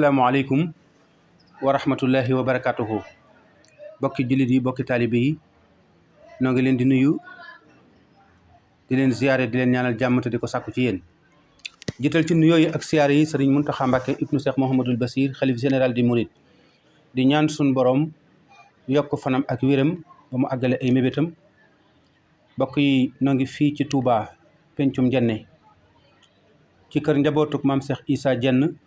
asalaamaaleykum wa rahmatullahi wa barakatuhu bokki jullit yi bokki taalibe yi noo ngi leen di nuyu di leen ziyaare di leen ñaanal jàmm te di ko sàkku ci yéen jiital ci nuyoo yi ak siyaare yi sëriñ Muntaxa Mbàkke ibnu Cheikh Mouhamadul Basir xalif général di Mouride di ñaan sun borom yokk fanam ak wéram ba mu àggale ay mébétam bokk yi noo ngi fii ci Touba pencum Jenne ci kër njabootuk maam Cheikh Issa Dienne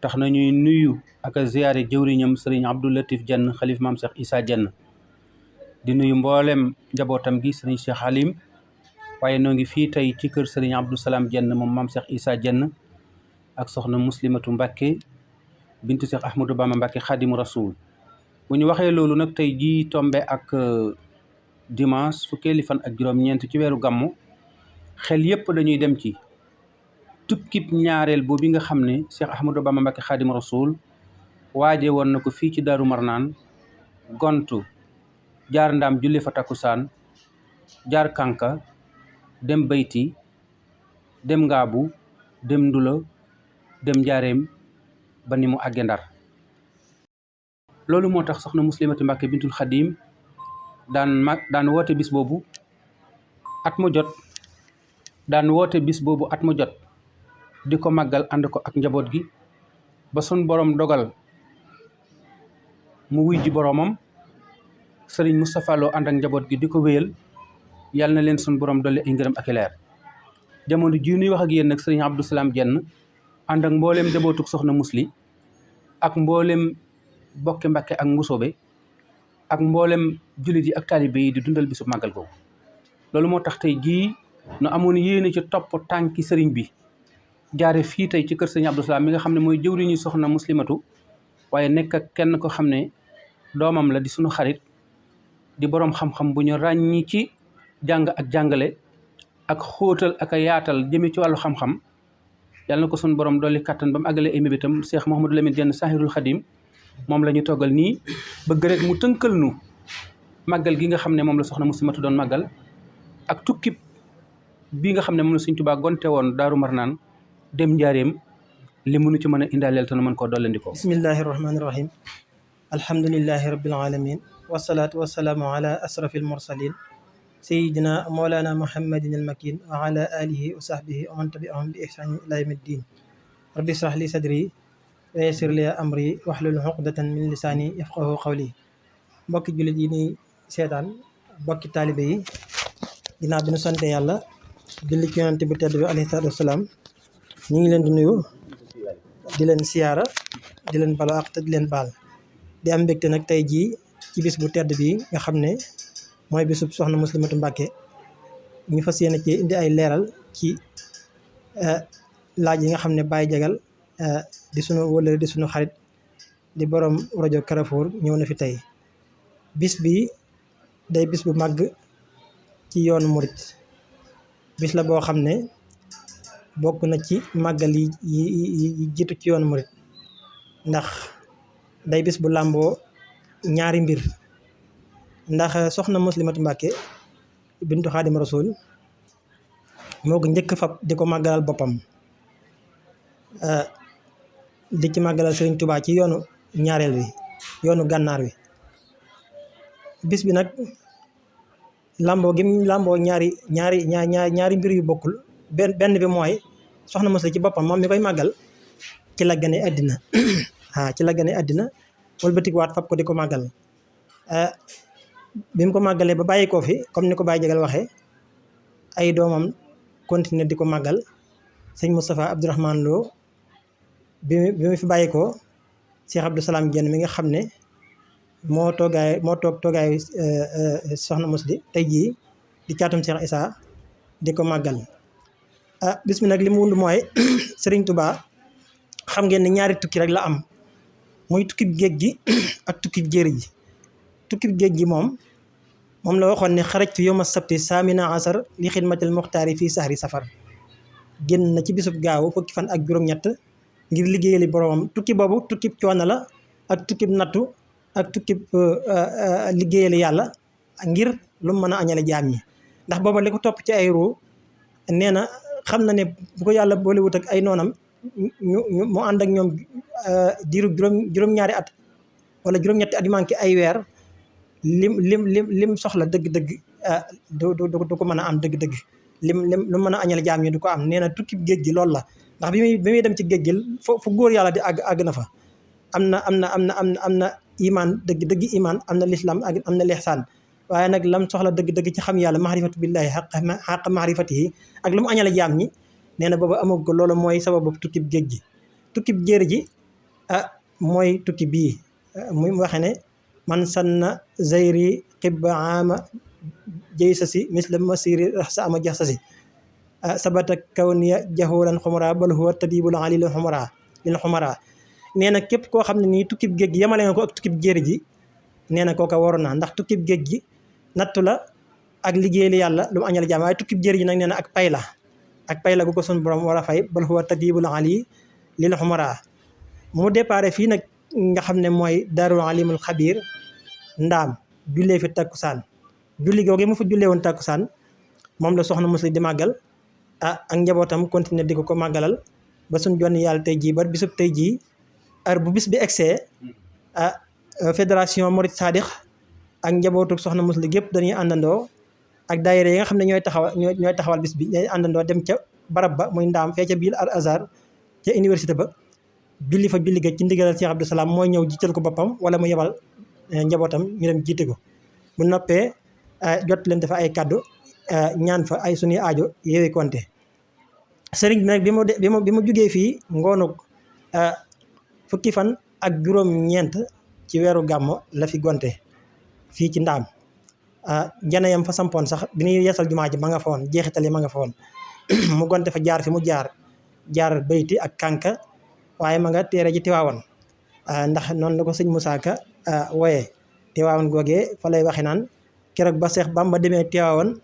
tax na ñuy nuyu ak a ziyaare jëwriñam sëriñ Abdou Latif Dienne xalif maam Cheikh Issa Dienne di nuyu mboolem njabootam gi sëriñ Cheikh Halim waaye noo ngi fii tey ci kër sëriñ Abdou Salam Dienne moom maam Cheikh Issa Dienne ak soxna Muslimatu Mbàkke bintu Cheikh Ahmadou Bamba Mbàkke Xaadimu Rasuul bu ñu waxee loolu nag tey jii tombe ak dimanche fukkeeli fan ak juróom-ñeent ci weeru gàmmu xel yépp dañuy dem ci tukkib ñaareel boobu nga xam ne Cheikh Ahmadou Bamba Mbàkke Xaadimu Rasuul waaje woon na ko fii ci Daaru Marnaan gontu jaar ndaam julli fa takkusaan jaar Kanka dem Bayti dem Ngaabu dem Ndula dem Njaareem ba ni mu àgge Ndar loolu moo tax soxna Muslimatu Mbàkke bintul Xadim daan woote bis boobu at mu jot di ko màggal ànd ko ak njaboot gi ba sun borom dogal mu wuy ji boromam sëriñ Moustapha Lo ànd ak njaboot gi di ko wéyal yàlla na leen sun borom dolli ay ngërëm ak i leer jamono jii nuy wax ak yéen nag sëriñ Abdou Salam Dienne ànd ak mbooleem njabootuk soxna Musli ak mboolem bokki Mbàkke ak Mbusoobe ak mboolem jullit yi ak taalibe yi di dundal bisu màggal googu loolu moo tax tey jii nu amoon yéene ci topp tànki sëriñ bi jaare fii tey ci kër sëriñ Abdou Salam mi nga xam ne mooy jëwriñu soxna Muslimatu waaye nekk ak kenn ko xam ne doomam la di sunu xarit di boroom xam-xam bu ñu ràññi ci jàng ak jàngale ak xóotal ak a yaatal jëme ci wàllu xam-xam yàlla na ko sunu borom dolli kàttan ba mu àggale ay mébétam Cheikh Mouhamadou Lamine Dienne Sahirul Khadim moom la ñu toggal nii bëgg rek mu tënkal nu màggal gi nga xam ne moom la soxna Muslimatu doon màggal ak tukki bi nga xam ne moom la Sëriñ Tuubaa gonte woon Daaru Marnaan dem Njaareem li mënu ci mën a indaaleel te nu mën koo dollandikoo bismillahi rahmaani rahim alhamdulillahi rabbil alamin wasalaatu wasalaamu ala asrafil mursalin sayidina mawlana muhammadin al makin wa ala alihi wa sahbihi wa man tabi'ahum bi ihsanin ila yawmi ddin rabbi israh li sadri wa yassir li amri wahlul uqdatan min lisaani yafqahu qawli mbokki jullit yi ni seetaan mbokki taalibe yi ginnaaw bi nu sante yàlla julli ci yonent bi tedd bi alayhi salaatu wasalaam ñu ngi leen di nuyu di leen siyaara di leen balu àq te di leen baal di am mbégte nag tey jii ci bis bu tedd bi nga xam ne mooy bisub soxna Muslimatu Mbàkke ñu fas yéene ci indi ay leeral ci laaj yi nga xam ne Baye Jagal di sunu wëllëre di sunu xarit di borom rajo Carrefour ñëw na fi tey bis bi day bis bu màgg ci yoonu murit bis la boo xam ne bokk na ci màggal yi jiitu ci yoonu murit ndax day bis bu làmboo ñaari mbir ndax soxna Muslimatu Mbàkke bintu Xaadim Rasul moo ko njëkk fab di ko màggalal boppam di ci màggalal Sëriñ Tuubaa ci yoonu ñaareel wi yoonu gànnaar wi bis bi nag làmboo gi làmboo ñaari mbir yu bokkul benn bi mooy soxna Musli ci boppam moom mi koy màggal ci la gane àddina ci la gane àddina wëlbatikuwaat fab ko di ko màggal bi mu ko màggalee ba bàyyi koo fi comme ni ko Baye Jagal waxee ay doomam continuer di ko màggal sëñ Moustapha Abdourahmane Lo bi mu fi bàyyi ko Cheikh Abdou Salam Dienne mi nga xam ne moo toog toogaayu soxna Musli tey jii di caatum Cheikh Issa di ko màggal bis bi nag li mu wund mooy Sëriñ Tuubaa xam ngeen ne ñaari tukki rek la am muy tukkib géej gi ak tukkib jéeri ji tukkib géej gi moom la waxoon ne xarajtu yawma sabti saamina asar li xidmatil muxtaari fii sahri safar génn na ci bisub gaawu fukki fan ak juróom-ñett ngir liggéeyali boromam tukki boobu tukkib coono la ak tukkib nattu ak tukkib liggéeyali yàlla ngir lu mën a añale jaam ñi ndax booba li ko topp ci ay ruu nee na xam na ne bu ko yàlla boolewut ak ay noonam mu ànd ak ñoom diiru juróom-ñaari at wala juróom-ñetti at yu manqué ay weer lim soxla dëgg-dëgg du ko mën a am dëgg-dëgg lu mën a añal jaam ñi du ko am. nee na tukki géej gi loolu la ndax bi muy dem ci géej gi fu góor yàlla di àgg na fa. am na imaan dëgg imaan am na lislaam ak am na lihsaan waaye nag lam soxla dëgg ci xam yàlla maarifatu billahi xaq maarifatihi ak lu mu añale jaam ñi nee na booba amag ko loolu mooy sababu tukkib géej gi. tukkib jéer ji mooy tukki bii muy waxe ne man sanna zayri xibba ama jëy sa si misla masiri sa ama jax sa si sabata kawniya jahulan xumara bal huwa tadibul ali lil xumara nee na képp koo xam ne nii tukkib géej gi yemale nga ko ak tukkib jéer ji nee na kooka waroon na ndax tukkib géej gi nattu la ak liggéey li yàlla lu mu añal jaam waaye tukkib jéer ji nag nee na ak pay la gu ko sun borom war a fay bal huwa tadibul ali lil xumara mu déparé fii nag nga xam ne mooy daarul alimul xabir ndaam jullee fi takkusaan julli googu mu fa jullee woon takkusaan moom la soxna Musli di màggal ak njabootam continuer di ko màggalal ba suñ jonn yàlla tey jii ba bisub tey jii heure bu bis bi egsee fédération Mouride Sadikh ak njabootu soxna Musli gépp dañuy àndandoo ak daayira yi nga xam ne ñooy taxawal bis bi ñooy àndandoo dem ca barab ba muy ndaam fee ca biir Al Azhar ca université ba julli fa julli ga ci ndigalal Cheikh Abdou Salam mooy ñëw jiital ko boppam wala mu yebal njabootam ñu dem jiite ko bu noppee jot leen dafa ay kaddu ñaan fa ay suñuy aajo yeewi konte sëriñ bi nag bi mu jugee fii ngoonu fukki fan ak juróom-ñeent ci weeru gàmmo la fi gonte fii ci ndaam janayam fa sampoon sax bi ñuy yeesal jumaa ji ma nga fa woon jeexital yi ma nga fa woon mu gonte fa jaar fi mu jaar bayti ak kànka waaye ma nga teere ji Tiwaawan ndax noonu la ko sëñ Moussa Ka wooyee Tiwaawan googee fa lay waxe naan keroog ba Seex Bamba demee Tiwaawan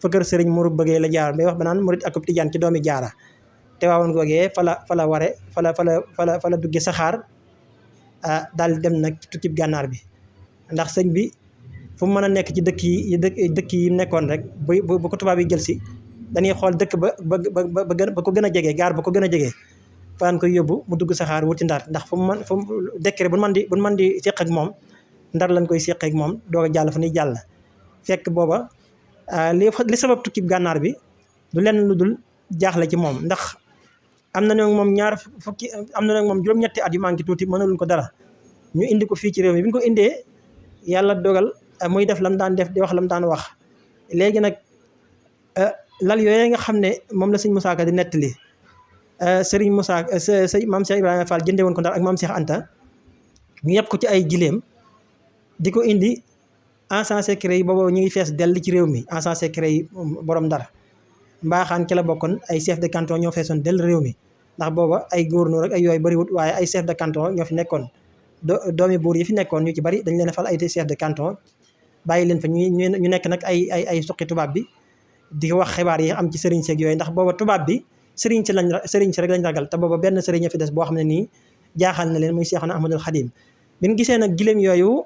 fa kër sëriñ Mourou bëggee la jaar bay wax ba naan murit akub tijaan ci doomi jaara Tiwaawan googee fa la ware fa la dugge saxaar daal dem nag ci tukkib gànnaar bi ndax sëñ bi fu mu mën a nekk ci dëkk yi nekkoon rek bu ko tubaab yi jël si dañuy xool dëkk ba ko gën a jege gaar ba ko gën a jege faan koy yóbbu mu dugg saxaar wuti ndar ndax fu mu décret bu mën di seq ak moom ndar lañ koy seq ak moom doog a jàll fa ñuy jàll fekk booba li sabab tukkib gànnaar bi du lenn lu dul jaaxle ci moom ndax am na nag moom juróom-ñetti at yu manqué tuuti mënaluñ ko dara ñu indi ko fii ci réew mi bi ñu ko indee yàlla dogal muy def lam daan def di wax lam daan wax léegi nag lal yooyu nga xam ne moom la sëñ Moussa Ka di nettali sëriñ Moussa maam Cheikh Ibrahima Fall jënde woon ko Ndar ak maam Cheikh Anta ñu yeb ko ci ay gileem di ko indi agent secret yi boobu ñu ngi fees dell ci réew mi agent secret yi borom Ndar mbaaxaan ci la bokkoon ay chef de canton ñoo feesoon dell réew mi ndax booba ay gouverneur ak ay yooyu bëriwut waaye ay chef de canton ñoo fi nekkoon doomi buur yi fi nekkoon ñu ci bari dañ leen a fal ay chef de canton bàyyi leen fa ñu nekk nag ay suqi tubaab bi di wax xibaar yi am ci sëriñ seeg yooyu ndax booba tubaab bi sëriñ si rek lañ ragal te booba benn sëriñ a fi des boo xam ne nii jaaxal na leen muy Seexuna Ahmadul Xadim bi ñu gisee nag gileem yooyu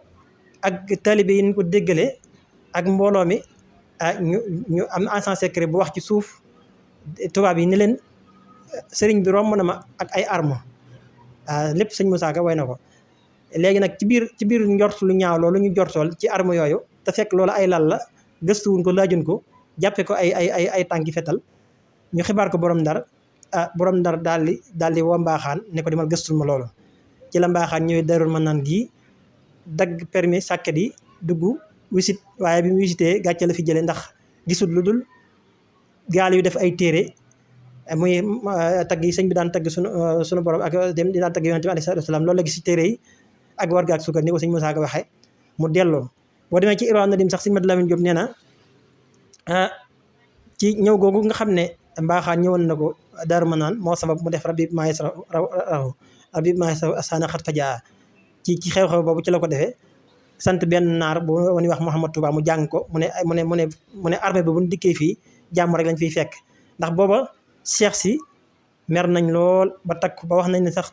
ak taalibe yi ñu ko déggalee ak mbooloo mi ñu am agent secret bu wax ci suuf tubaab yi ni leen sëriñ bi romb na ma ak ay arme lépp sëñ Moussa Ka way na ko léegi nag ci biir njort lu ñaaw loolu ñu jortool ci arme yooyu te fekk loolu ay lal la gëstuwuñ ko laajuñ ko jàppe ko ay tànki fetal ñu xibaar ko borom Ndar borom Ndar daal di woo mbaaxaan ne ko demal gëstul ma loolu ci la mbaaxaan ñëwee Daarul Manaan gii dagg permis sàkket yi dugg wisit waaye bi mu visité gàcce la fi jëlee ndax gisul lu dul gaal yu def ay téere muy tagg yi sëñ bi daan tagg sunu borom ak dem di daan tagg yonent bi alayhi salaatu wasalaam loolu la gis ci téere yi ak warga ak sukkar ni ko sëñ Moussa Ka waxee mu delloo boo demee ci Irwaa Nadim sax sëñ Mat Lamin Jóob nee na ci ñëw googu nga xam ne mbaaxaan ñëwoon na ko Daaru Manaan moo sabab mu def rabbi maa yasra asaana xat fajaa ci xew-xew boobu ci la ko defee sant benn naar bu ñuy wax Mouhamad Touba mu jàng ko mu ne armée bi bu ñu dikkee fii jàmm rek lañ fiy fekk ndax booba cheikh si mer nañ lool ba takk ba wax nañ ne sax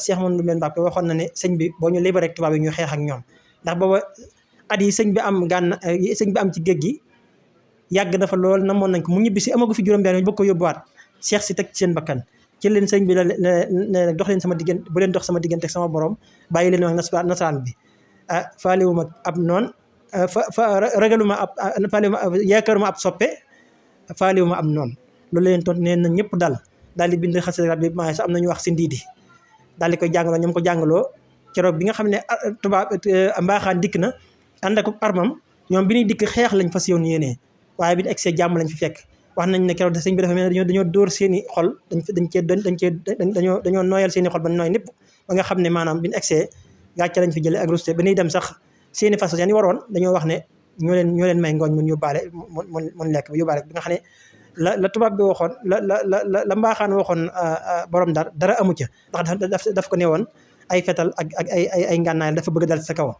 Cheikh Mouhamadou Mbène Mbacké waxoon na ne sëñ bi boo ñu libéré rek tubaab yi ñu xeex ak ñoom ndax booba at yi sëñ bi am ci géej gi yàgg dafa lool namoon nañ ko mu ñibbi si amagu fi juróom-benn ñu bëgg ko yóbbuwaat cheikh si teg ci seen bakkan ci leen sëñ bi ne dox leen sama diggante bu leen dox sama diggante ak sama borom bàyyi leen wax nasaraan bi faaliwuma ab noon ragaluma ab faaliwuma yaakaaruma ab soppe faaliwuma ab noon loolu leen toon neen na ñëpp daal di bind xasida bi maa sax am nañu wax si ndiidi daal di koy jàngaloo ñoom ko jàngaloo keroog bi nga xam ne tubaab mbaaxaan dikk na ànd ak armam ñoom bi ñuy dikk xeex lañ fas yéenee waaye bi ñu egsee jàmm lañ fi fekk wax nañ ne keroog sëñ bi dafa mel ne dañoo dóor seen i xol dañoo nooyal seen i xol ba nooy népp ba nga xam ne maanaam bi ñu egsee gàcce lañ fi jëlee ak rusté ba ñuy dem sax seen i fas yi waroon dañoo wax ne ñoo leen may ngooñ mun yóbbaale mun lekk ba yóbbaale bi nga xam ne la tubaab bi waxoon la mbaaxaan waxoon borom dara amu ca ndax daf ko ne woon ay fetal ak ay ngànnaay dafa bëgg dal sa kaw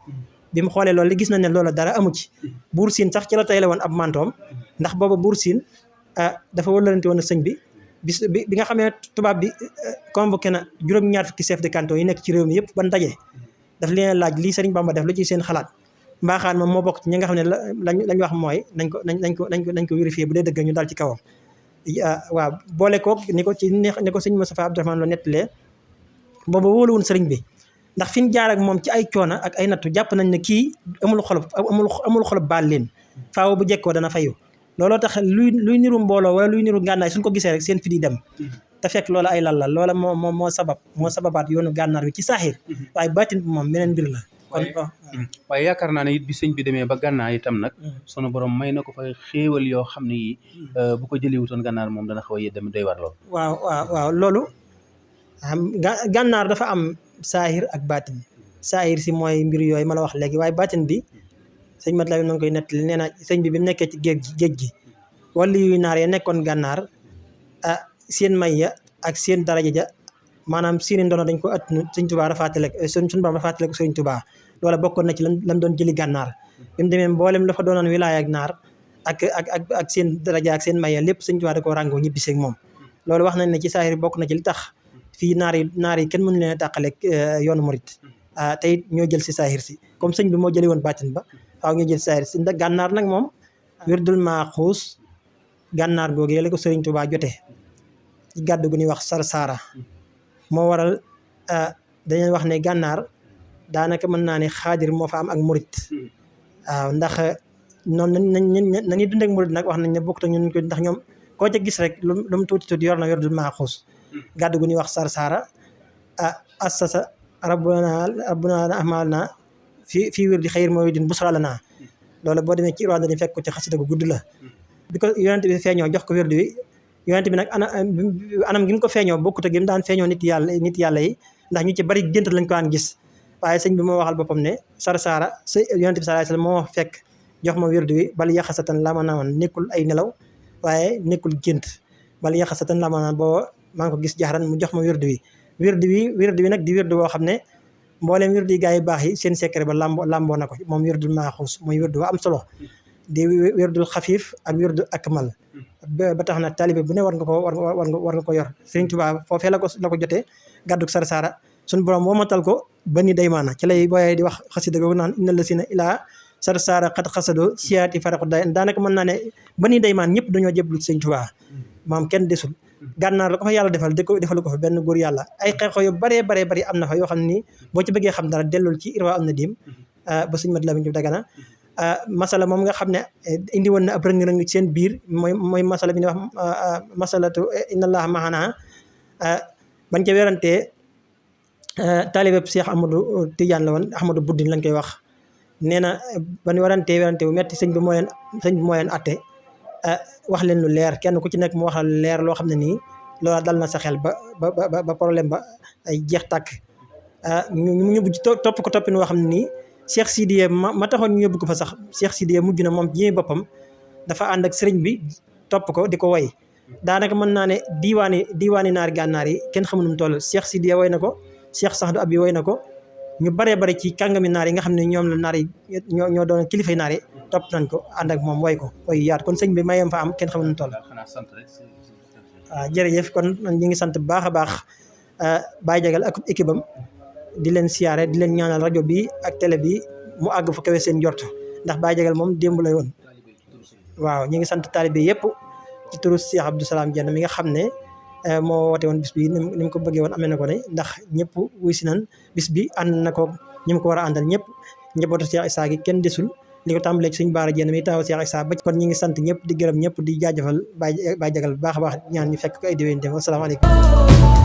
bi mu xoolee loolu li gis na ne loola dara amu ci buur siin sax ci la tayle woon ab mantoom ndax booba buur siin dafa wëllarante woon sëñ bi bi nga xamee tubaab bi convoqué na juróom-ñaar fukki chef de canton yi nekk ci réew mi yëpp ban daje daf leen laaj lii Sëriñ Bamba def lu ci seen xalaat mbaaxaan moom moo bokk ci ñi nga xam ne lañ wax mooy nañ ko vérifier bu dee dëgg ñu dal ci kawam waaw boole koog ni ko sëñ Moustapha Abdourahmane Lo nettalee booba wóoluwun sëriñ bi ndax fi ñu jaar ak moom ci ay coono ak ay nattu jàpp nañ ne kii amul xolub baal leen faaw bu jekkoo dana fayu looloo tax luy niru mbooloo wala luy niru gànnaar suñ ko gisee rek seen fi di dem te fekk loola ay lalla loola moo sababaat yoonu gànnaar bi ci saaxir waaye baatin bi moom meneen mbir la kon waaye yaakaar naa ne it bi sëñ bi demee ba gànnaar itam nag sunu borom may na ko fa xéewal yoo xam ne yi bu ko jëliwutoon gànnaar moom dana xaw a yéddam doy war lool waaw loolu gànnaar dafa am saahir ak baatin saahir si mooy mbir yooyu ma la wax léegi waaye baatin bi sëñ mat la bi na koy nettali nee na sëñ bi mu nekkee ci géej gi wala yuy naar ya nekkoon gànnaar seen may ya ak seen daraja ja maanaam seeni ndono dañ ko at sëñ Tuubaa rafaatale suñu borom rafaatale ko sëñ Tuubaa loola bokkoon na ci lam doon jëli gànnaar bi mu demee mboolem la fa doonoon wilaaya ak naar ak seen daraja ak seen may ya lépp sëñ Tuubaa da koo ràngoo ñibbisee ak moom loolu wax nañ ne ci saahir bokk na ci li tax fii naar yi kenn mënu leen a tàqaleeg yoonu murit te it ñoo jël si saahir si comme sëñ bi moo jëli woon baatin ba waaw ñoo jël si saahir si ndax gànnaar nag moom wirdul maaxuus gànnaar googee la ko sëriñ Tuubaa jotee ci gàddu gu ñuy wax Sarsara moo waral dañuy wax ne gànnaar daanaka mën naa ne xaadir moo fa am ak murit waaw ndax noonu nañuy dund ak murit nag wax nañ ne bokk ta ñun ko ndax ñoom koo ca gis rek lu mu tuuti yor na wirdul maaxuus gàddu gu ñuy wax Sarsara assasa rabbuna amalna fii wirdi xayr mooy din busra lana loolu boo demee ci Irwaan dañu fekk ko ci xasida gu gudd la bi ko yonent bi feeñoo jox ko wirdi wi yonent bi nag anam gi mu ko feeñoo bokkut ak gi mu daan feeñoo nit yàlla yi ndax ñu ci bari gént lañ ko daan gis waaye sëñ bi moo waxal boppam ne Sarsara yonent bi sallallahu alayhi wasallam moo fekk jox ma wirdi wi bal yaxasatan la ma naaman nekkul ay nelaw waaye nekkul gént bal yaxasatan la ma naan boo maa ngi ko gis jaxaran mu jox ma wirdi wi nag di wirdi boo xam ne mbooleem wirdi yi gaa yi baax yi seen secret ba lamboo na ko moom wirdul maaxuus mooy wirdu ba am solo di wirdul xafiif ak wirdu akmal ba tax na taalibe bu ne war nga ko yor Sëriñ Tuubaa foofee la ko jotee gàdduk Sarsara suñu borom womatal ko ba ni day maana ci lay booyee di wax xasida googu naan inna la sina ilaa Sarsara xat xasado siyaati faraqu day daanaka mën naa ne ba ni day maan ñëpp dañoo jébbalu Sëriñ Tuubaa moom kenn desul gànnaar la ko fa yàlla defalu ko fa benn góor yàlla ay xeexoo yu baree bari am na fa yoo xam ne nii boo ci bëggee xam dara dellul ci Irwa am na dim ba sëñ Mat Lamin Jóob Dagana masala moom nga xam ne indi woon na ab rëng-rëng ci seen biir mooy masala bi ñuy wax masalatu inna allaha maana bañ ca werantee taalibeb Cheikh Amadou Tidiane la woon Ahmadou Buddin lañ koy wax nee na bañ werante bu metti sëñ bi moo leen atte wax leen lu leer kenn ku ci nekk mu wax lu leer loo xam ne nii loola dal na sa xel ba problème ba ay jeex tàkk ñu ñëbbu ci topp ko toppin woo xam ne nii Cheikh Sidiye ma taxoon ñu yóbbu ko fa sax Cheikh Sidiye mujj na moom jiyee boppam dafa ànd ak sëriñ bi topp ko di ko woy daanaka mën naa ne diiwaani naari gànnaar yi kenn xamul nu mu toll Cheikh Sidiye woy na ko Cheikh Saxdu Abi woy na ko ñu baree bari ci kàngami naar yi nga xam ne ñoom la naar yi ñoo doon kilifay naar yi topp nañ ko ànd ak moom woy ko woy yaat kon sëñ bi mayam fa am kenn xamul nu mu toll waaw jërëjëf kon ñu ngi sant bu baax a baax Baye Diagal ak équipe am di leen siyaare di leen ñaanal rajo bi ak télé bi mu àgg fa kawe seen njort ndax Baye Diagal moom démb la woon waaw ñu ngi sant taalibe yëpp ci turu Cheikh Abdou Salam Diène mi nga xam ne moo woote woon bis bi ni mu ko bëggee woon amee na ko ne ndax ñëpp wuy si nan bis bi ànd na ko ñi mu ko war a àndal ñëpp njabootu Cheikh Issa gi kenn desul li ko tàmbalee ci suñu baara jenn mi taw Cheikh Issa ba kon ñi ngi sant ñëpp di gërëm ñëpp di jaajëfal Baye Jagal bu baax a baax ñaan ñu fekk ko ay déwén dem asalaamaaleykum